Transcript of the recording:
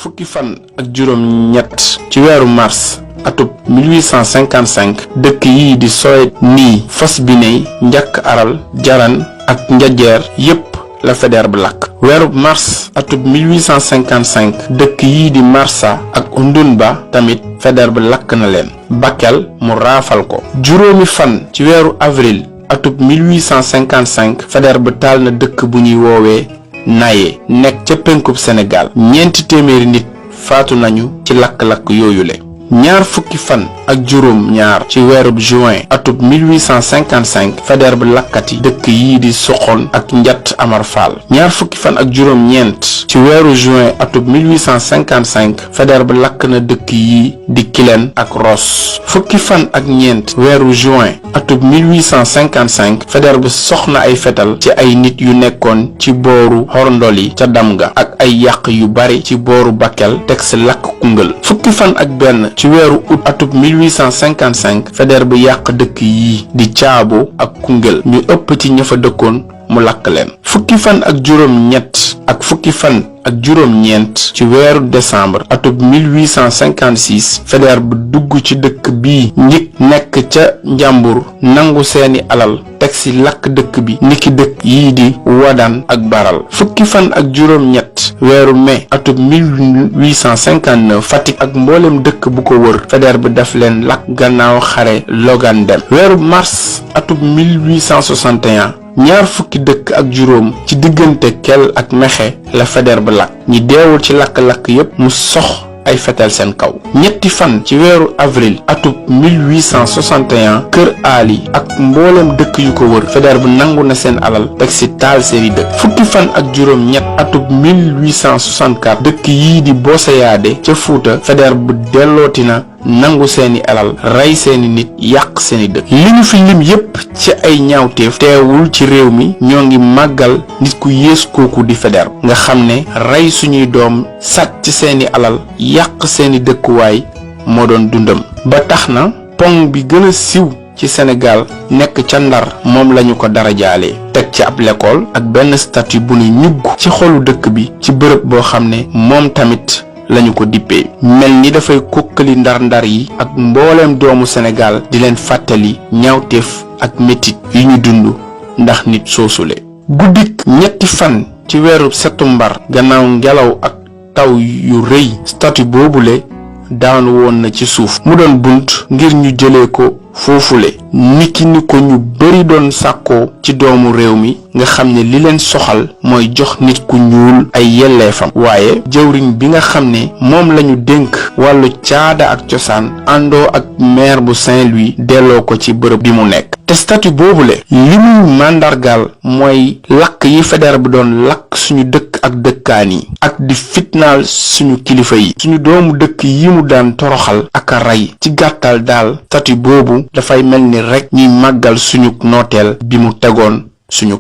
fukki fan ak juróom ñett ci weeru mars atub 1855 dëkk yi di Soet nii Fos Biney Njàkk Aral Jaran ak Njajeer yépp la Faidherbe bi lakk. weeru mars atub 1855 dëkk yi di Marsa ak Undunba tamit Faidherbe bi lakk na leen. Bakel mu raafal ko. juróomi fan ci weeru avril atub 1855 Faidherbe bi taal na dëkk bu ñuy woowee Naye nekk ca penkub Sénégal. ñeenti téeméeri nit faatu nañu ci lakk-lakk yooyule. ñaar fukki fan ak juróom ñaar ci weerub juin atub 1855 Faidherbe bi lakkati dëkk yi di Soxon ak Njat Amar Fall. ñaar fukki fan ak juróom ñeent ci weeru juin atub 1855 Faidherbe bi lakk na dëkk yi di Kilen ak Ross. fukki fan ak ñeent weeru juin atub 1855 Faidherbe bi soxna ay fetal ci ay nit yu nekkoon ci booru Xorndoli ca Damga ak ay yàq yu bari ci booru Bakel teg si lakk Koungheul. fukki fan ak benn ci weeru août atub 1855 Faidherbe bi yàq dëkk yi di Caabo ak Koungheul ñu ëpp ci ña fa dëkkoon mu lakk leen. fukki fan ak juróom ñett ak fukki fan ak juróom ñeent ci weeru décembre atub 1856 Faidherbe bi dugg ci dëkk bii njëkk nekk ca Njàmbur nangu seeni alal teg si lakk dëkk bi niki dëkk yii di Wadan ak Baral. fukki fan ak juróom ñett weeru mai atub 1859 Fatick ak mboolem dëkk bu ko wër Faidherbe bi daf leen lakk gannaaw xare Logan Dem. weeru mars atub 1861 ñaar fukki dëkk ak juróom ci diggante Kel ak Mexe la Faidherbe bi lakk. ñi deewul ci lakk-lakk yépp mu sox ay fetel seen kaw. ñetti fan ci weeru avril atub 1861 Kër Ali ak mboolem dëkk yu ko wër Faidherbe bi nangu na seen alal teg si taal seeni dëkk. fukki fan ak juróom ñett atub 1864 dëkk yii di Boseyaade ca Fuuta Faidherbe bi dellooti na nangu seeni alal rey seeni nit yàq seeni dëkk. li ñu fi lim yépp ci ay ñaawteef teewul ci réew mi ñoo ngi màggal nit ku yées kooku di Faidherbe nga xam ne rey suñuy doom sàcc seeni alal yàq seeni dëkkuwaay moo doon dundam. ba tax na pont bi gën a siiw ci Sénégal nekk ca Ndar moom lañu ko dara jaalee teg ci ab l'école ak benn statue bu nu ñugg ci xolu dëkk bi ci bërëb boo xam ne moom tamit lañu ko dippee mel ni dafay kokkali ndar-ndar yi ak mbooleem doomu Sénégal di leen fàttali ñaawteef ak metit yu ñu dund ndax nit soosule. guddik ñetti fan ci weeru setumbar gannaaw ngelaw ak taw yu rëy statue boobule daanu woon na ci suuf mu doon bunt ngir ñu jëlee ko foofule niki ni ko ñu bari doon sàkkoo ci doomu réew mi nga xam ne li leen soxal mooy jox nit ku ñuul ay yelleefam. waaye jëwriñ bi nga xam ne moom lañu dénk wàllu caada ak cosaan àndoo ak maire bu Saint-Louis delloo ko ci bërëb bi mu nekk. te statue boobule li muy màndargaal mooy lakk yi Faidherbe bi doon lakk suñu dëkk ak dëkkaan yi ak di fitnaal suñu kilifa yi suñu doomu dëkk yi mu daan toroxal ak a rey. ci gàttal daal statue boobu dafay mel ni rekk ñuy màggal suñu nooteel bi mu tegoon suñu